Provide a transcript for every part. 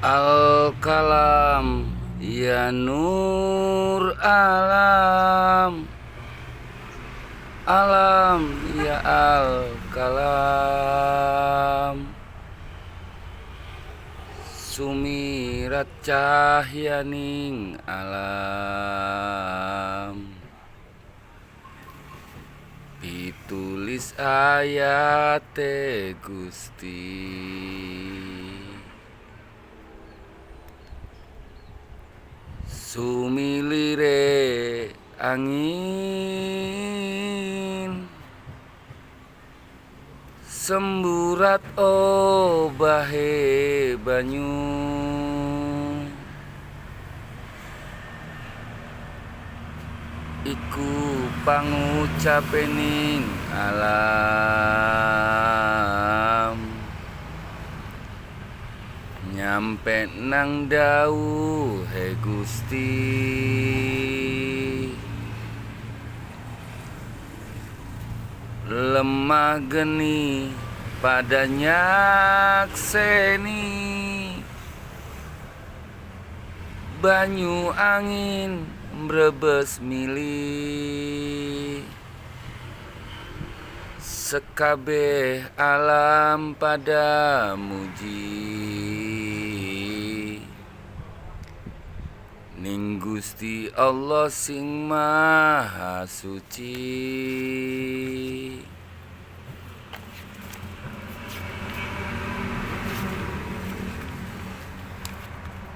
Al-Kalam ya Nur Alam, Alam ya Al-Kalam. Sumirat cahyaning alam, pitulis ayate Gusti. Sumilire angin, semburat obahe banyu, iku pangucape ning alam, nyampe nang dawuhe Gusti. Lemah geni pada nyakseni, banyu angin mbrebes mili, sekabeh alam pada muji ning Gusti Allah sing Maha Suci.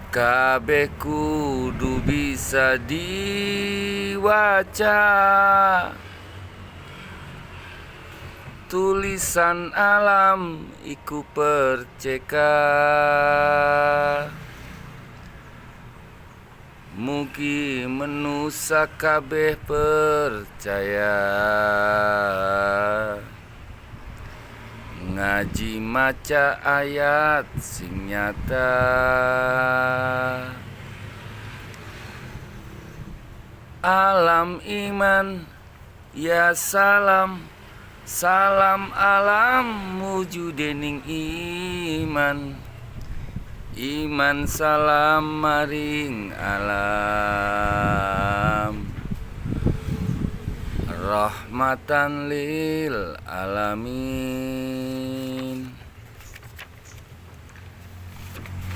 Kabeh kudu bisa diwaca, tulisan alam iku perceka. Mugi menusa kabeh percaya, ngaji maca ayat sing nyata. Alam iman ya salam, salam alam wujudening iman, iman salam maring alam, rahmatan lil alamin.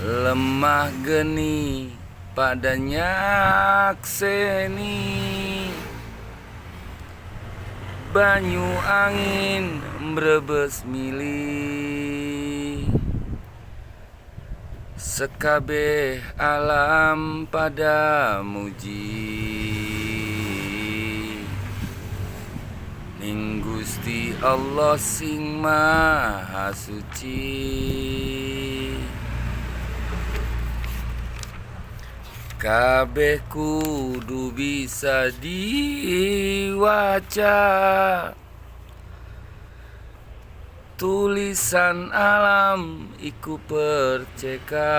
Lemah geni pada nyakseni, banyu angin mbrebes mili, sekabeh alam pada muji ning Gusti Allah sing Maha Suci. Kabeh kudu bisa diwaca, tulisan alam iku perceka.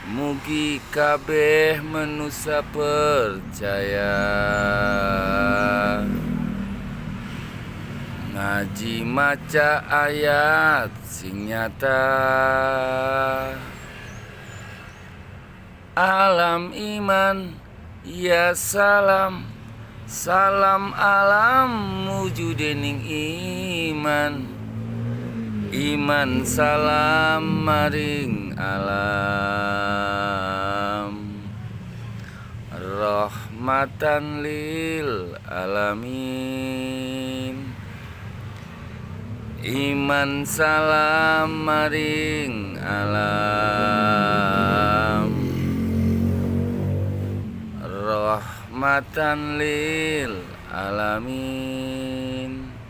Mugi kabeh menusa percaya, ngaji maca ayat sing nyata. Alam iman ya salam, salam alam wujudening iman, iman salam maring alam, rahmatan lil alamin. Iman salam maring alam, rahmatan lil alamin.